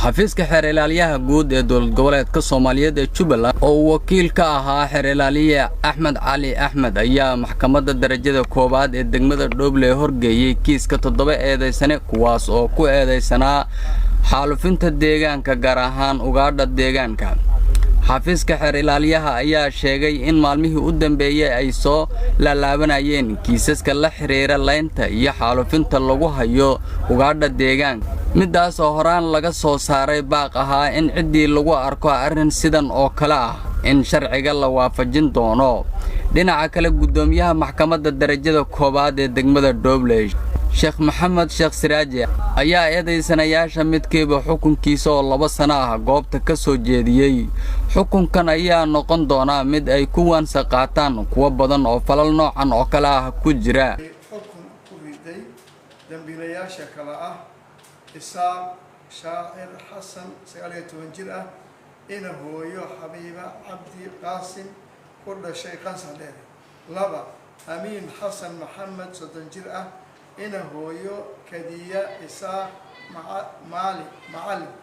Xafiiska xeer ilaalyaha guud ee dowlad goboleedka Soomaaliyeed ee Jubbaland, oo uu wakiil ka ahaa xeer ilaaliye Axmed Cali Axmed, ayaa maxkamadda darajada koowaad ee degmada Dhoble horgeeyey kiiska toddoba eedaysane, kuwaas oo ku eedaysanaa xaalufinta deegaanka, gaar ahaan ugaadha deegaanka. Xafiiska xeer ilaalyaha ayaa sheegay in maalmihii u dambeeyey ay soo laalaabanayeen kiisaska la xiriira laynta iyo xaalufinta lagu hayo ugaadha deegaanka, middaas oo horaan laga soo saaray baaq ahaa in ciddii lagu arko arrin sidan oo kale ah in sharciga la waafajin doono. Dhinaca kale, guddoomiyaha maxkamadda darajada koowaad ee degmada Dhoble, Sheekh Maxamed Sheekh Siraaji, ayaa eedaysanayaasha midkiiba xukunkiisa oo 2 sano ah goobta ka soo jeediyey. Xukunkan ayaa noqon doonaa mid ay ku waansa qaataan kuwo badan oo falal noocan oo kale ah ku jira. Xukun ku riday dambiilayaasha kale ah: Isaaq Shaacir Xasan, 19 jir ah, ina hooyo Xabiiba Cabdi Qaasim, ku dhashay Qansax Dheere. Laba, Amiin Xasan Maxamed, 30 jir ah, ina hooyo Kadiya Isaaq Maali Macalin,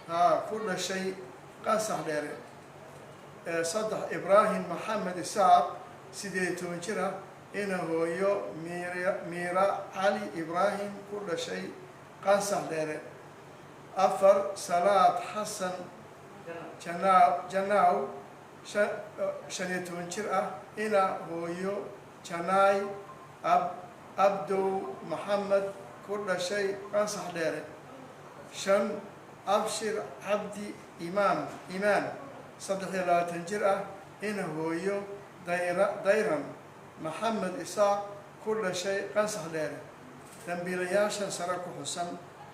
haa, ku dhashay Qansax Dheere. Saddex, Ibraahim Maxamed Isaaq, 18 jir ah, ina hooyo Miira Miira Cali Ibraahim, ku dhashay Qansax Dheere. Afar, Salaad Xasan Janaa Janaaw, 15 jir ah, ina hooyo Janaay Abdow Maxamed, ku dhashay Qansax Dheere. Shan, Abshir Cabdi Imaam Imaan, 23 jir ah, ina hooyo Dayra Dayran Maxamed Isaaq, ku dhashay Qansax Dheere. Dambiilayaashan sare ku xusan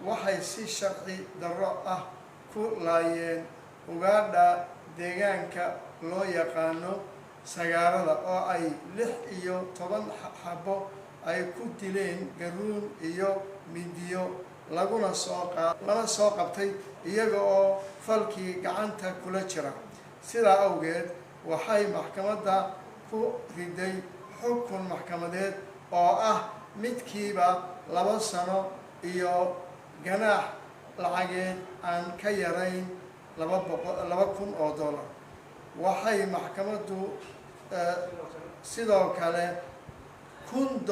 waxay si sharci darro ah ku laayeen ugaadha deegaanka loo yaqaano sagaarada, oo ay 16 xabo ay ku dileen garuun iyo mindiyo, laguna soo lana soo qabtay iyaga oo falkii gacanta kula jira. Sidaa awgeed, waxay maxkamadda ku riday xukun maxkamadeed oo ah midkiiba 2 sano iyo ganaax lacageed aan ka yarayn 200, $2,000. Waxay maxkamaddu sidoo kale $1,000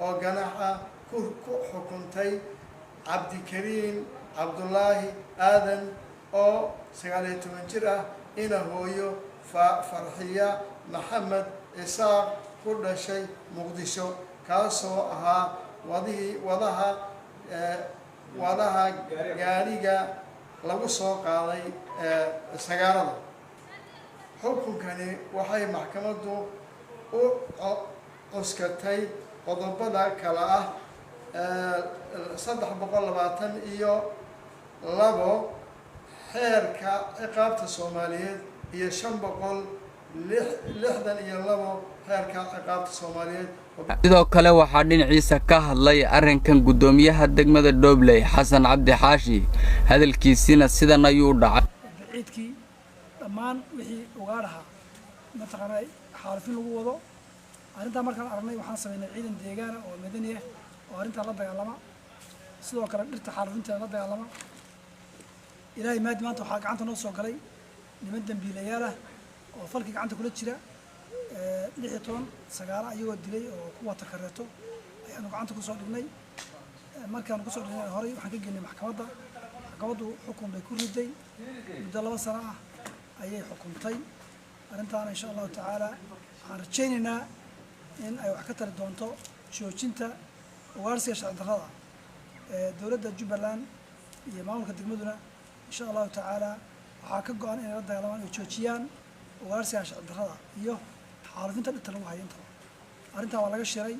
oo ganaax ah ku xukuntay Cabdikariim Cabdulaahi Aadan, oo 19 jir ah, ina hooyo Farxiya Maxamed Isaaq, ku dhashay Muqdisho, kaasoo ahaa wadihii wadaha gaariga lagu soo qaaday sagaarada. Xukunkani waxay maxkamaddu u cuskatay qodobada kale ah 322 xeerka ciqaabta Soomaaliyeed iyo 562 xeerka ciqaabta Soomaaliyeed. Sidoo kale, waxaa dhinaciisa ka hadlay arrinkan guddoomiyaha degmada Dhobley, Xasan Cabdi Xaashi. Hadalkiisina sidan ayuu dhacay. Baciidkii, dhammaan wixii ugaadhaha mataqaanaa xaalufin lagu wado. Arrintaa markaan aragnay, waxaan samaynay ciidan deegaana oo madani ah oo arrintaa la dagaalama, sidoo kale dhirta xaalufinteeda la dagaalama. Ilaahay maadi, maanta waxaa gacanta noo soo galay niman dambiilayaal ah oo falkii gacanta kula jira. 16 sagaalo ayagoo dilay oo ku wata kareeto ayaanu gacanta kusoo dhignay. Markaanu kusoo dhignay, horay waxaan ka geynay maxkamadda. Maxkamaddu xukun bay ku riday, muddo 2 sano ah ayay xukuntay. Arrintaana, insha Allahu tacaala, waxaan rajaynaynaa in ay wax ka tari doonto joojinta ugaarsiga sharci darrada. Dowladda Jubbaland iyo maamulka degmaduna, insha Allahu tacaala, waxaa ka go-an inay la dagaalamaan oo joojiyaan ugaarsiga sharci darrada iyo xaalufinta dhirta lagu hayo intaba. Arrintaa waa laga shiray.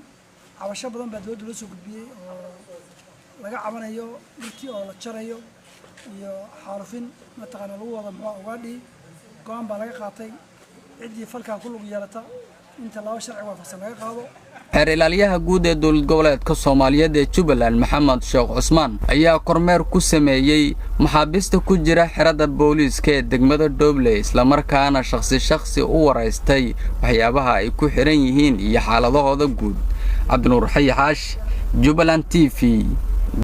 Cabasho badan baa dowladda loo soo gudbiyey oo laga cabanayo dhirtii oo la jarayo iyo xaalufin mataqaana lagu wado muxuu ugaadhii. Go-aan baa laga qaatay ciddii falkaa ku lug yeelata in tallaabo sharci waafaqsan laga qaado. Xeer ilaalyaha guud ee dowlad goboleedka Soomaaliyeed ee Jubbaland, Maxamed Sheekh Cusmaan, ayaa kormeer ku sameeyey maxaabiista ku jira xerada booliiska ee degmada Dhobley, islamarkaana shakhsi shakhsi u waraystay waxyaabaha ay ku xidhan yihiin iyo xaaladahooda guud. Cabdinuur Xayi Xaashi, Jubbaland TV.